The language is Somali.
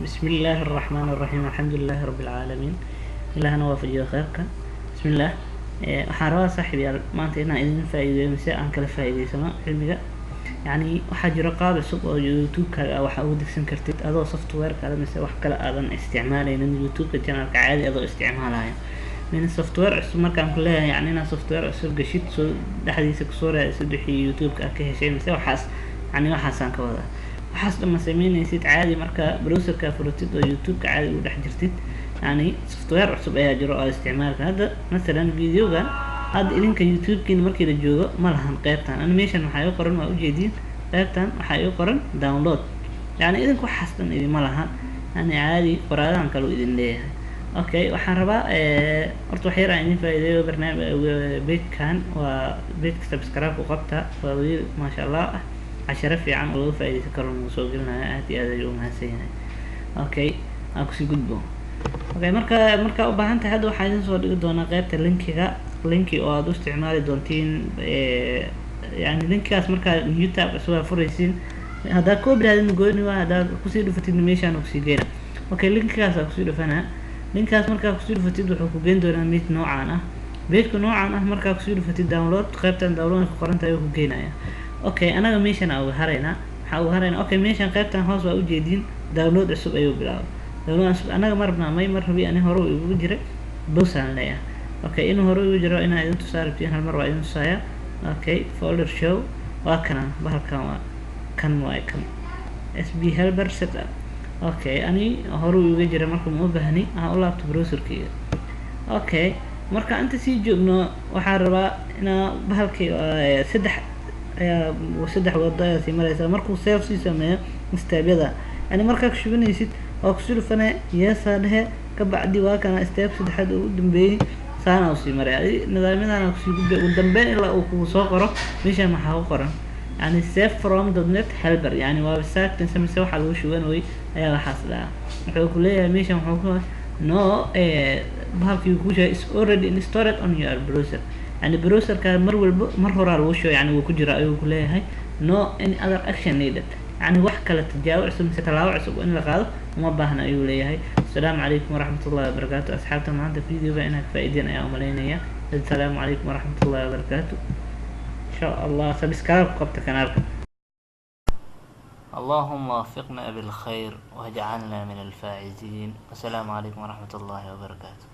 بسم الله الرحمن الرحيم، الحمد لله رب العالمين. Ilaahna waafajiyo kheyrka. Bismillaah. Waxaan rabaa, saaxiibyaal, maanta inaan idin faa'iideeyo mise aan kala faa'iideysano cilmiga. Yacni waxaa jiro qaab cusub oo YouTube-kaaga waxaa ugu degsan kartid adoo software kale mise wax kale aadan isticmaaleynin, YouTube-ka channelka caadi adoo isticmaalayo min software cusub. Markaan ku leeyahay, yani inaad software cusub gashid, soo dhexdiisa kusoo raadisid wixii YouTube-ka aad ka heshay mise waxaas, yani waxaasaan ka wadaa. Waxaas dhan ma sameyneysid, caadi marka browserka furatid oo YouTube-ka caadi ugu dhex jirtid. Yani software cusub ayaa jiro oo isticmaalka. Hadda masalan videogan hadda idinka YouTube-kiina markii la joogo ma lahan qeybtan. Ani meeshan waxaa ii qoran, waa ujeediin, qeybtan waxaa ii qoran download. Yani idinka waxaas dhan idinma lahan, yani caadi qoraadahan kale idin leeyahay. Okay, waxaan rabaa horta wax yar aan idin faa'iideeyo. Barnaamij page-kan waa page-ka subscribe u qabta, waa wiil maasha Allah ah, casharo fiican oo laga faa'iideysan karo nagu soo gelinayo. Aad iyo aad ayuu umahadsan yahay. Okay, aan kusii gudbo. Okay, marka markaa u baahan tahay, hadda waxaa idin soo dhigi doonaa qeybta linkiga, linki oo aad u isticmaali doontiin. Yani linkigaas markaa new tab cusub aad furaysiin, haddaad copy raadin gooni waa, haddaad kusii dhufatid meeshaan kusii geyna. Okay, linkigaas aa kusii dhufanaa. Linkaas markaa kusii dhufatid wuxuu ku geyn doonaa mid noocaan ah. Page-ka noocaan ah markaa kusii dhufatid, download, qeybtan download ku qoran tahay ayuu ku geynaya. Okay, anaga meeshan aa uga haraynaa, waxaa uga haraynaa. Okay, meeshan qeybtan hoos waa ujeediin, download cusub ayuu bilaabay. Download cusub anaga ma rabnaa? May, mar rabi, ani hore uu igugu jiray, bosaan leeyahay. Okay, inuu hore ugu jiro inaa idin tusaa rabtiin, hal mar waa idin tusaaya. Okay, folder show, waa kana bahalkan, waa kan, waay kan SB Helper Setup. Okay, ani hore uu iga jira, marka ma u baahni. Aan u laabto browserkayga. Okay, marka inta sii joogno, waxaan rabaa inaa bahalkii saddex ayaa, saddex wado ayaa sii mareysaa markuu save sii sameeyo step-yada. Yani markaa ku shubanaysid waa kusii dhufane, yes-aa dhehe, ka bacdi waa kana step saddexaad oo u dambeeyey, saana usii maray. Adi nidaamyadana kusii gudbay, ugu dambeyn ilaa uu kugu soo qoro meeshan maxaa ku qoran, yani save from .net helper. Yani waa website mise waxaa lagu shubanayay ayaa waxaas dhaha. Wuxuu ku leeyahay meeshan, wuxuu ku no bahalkii ku sheegay is already installed on your browser. Yani browserka mar walba mar horaa lagu shubo, yani wuu ku jira ayuu ku leeyahay. No any other action needed, yani wax kale tijaabo cusub mise tallaabo cusub in la qaado uma baahna ayuu leeyahay. Asalaamu calaykum waraxmat ullahi wabarakaatu. Asxaabta, maanta videoga inaad faa'iideen ayaa umalaynaya. Asalaamu calaykum waraxmat ullahi wabarakaatu. Insha Allah subscribe qabta kanaalka. اللهم وفقنا بالخير واجعلنا من الفائزين. والسلام عليكم ورحمة الله وبركاته.